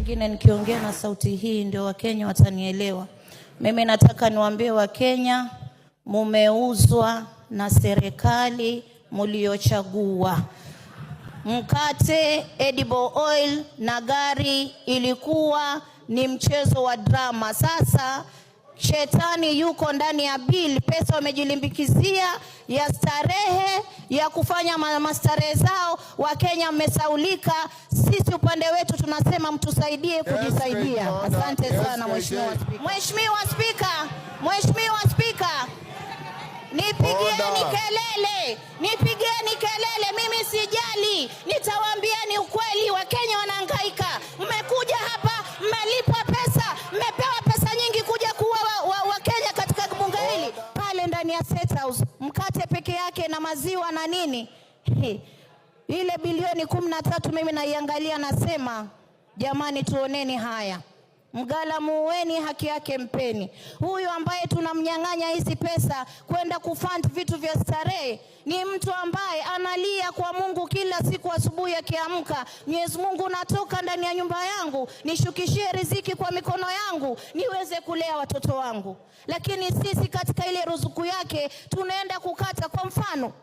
Pengine nikiongea na sauti hii ndio Wakenya watanielewa. Mimi nataka niwaambie Wakenya, mumeuzwa na serikali muliochagua. Mkate, edible oil na gari ilikuwa ni mchezo wa drama. Sasa shetani yuko ndani ya bill, pesa wamejilimbikizia ya starehe ya kufanya mastarehe zao. Wakenya mmesahaulika. Sisi upande wetu tunasema mtusaidie kujisaidia. Asante sana, Mheshimiwa Spika. Mheshimiwa Spika, Mheshimiwa Spika, nipigieni kelele, nipigieni kelele, mimi sijali, nitawaambieni ukweli. Wakenya wanahangaika. Mmekuja hapa, mmelipwa pesa, mmepewa pesa nyingi kuja kuua Wakenya katika bunge hili. Pale ndani ya State House, mkate peke yake na maziwa na nini, ile bilioni 13 mimi naiangalia, nasema jamani, tuoneni haya. Mgala muueni, haki yake mpeni. Huyu ambaye tunamnyang'anya hizi pesa kwenda kufund vitu vya starehe ni mtu ambaye analia kwa Mungu kila siku asubuhi akiamka, "Mwenyezi Mungu, natoka ndani ya nyumba yangu, nishukishie riziki kwa mikono yangu niweze kulea watoto wangu." Lakini sisi katika ile ruzuku yake tunaenda kukata. Kwa mfano,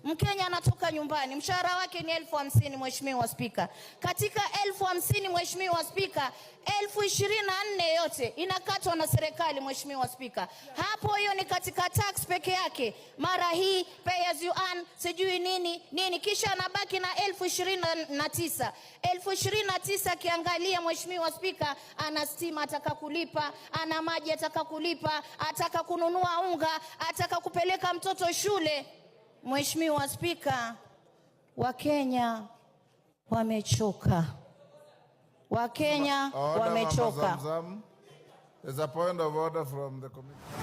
Mkenya anatoka nyumbani, mshahara wake ni 50,000, Mheshimiwa Spika. Katika 50,000, Mheshimiwa Spika, 24,000 yote inakatwa na serikali, Mheshimiwa Spika. Hapo hiyo ni katika tax peke yake, mara hii pay as you earn, sijui nini nini, kisha anabaki na 29,000. 29,000 akiangalia, Mheshimiwa Spika, ana stima ataka kulipa, ana maji ataka kulipa, ataka kununua unga, ataka kupeleka mtoto shule. Mheshimiwa Spika, Wakenya wamechoka. Wakenya Order, Mama wamechoka. Zamzam. There's a point of order from the committee.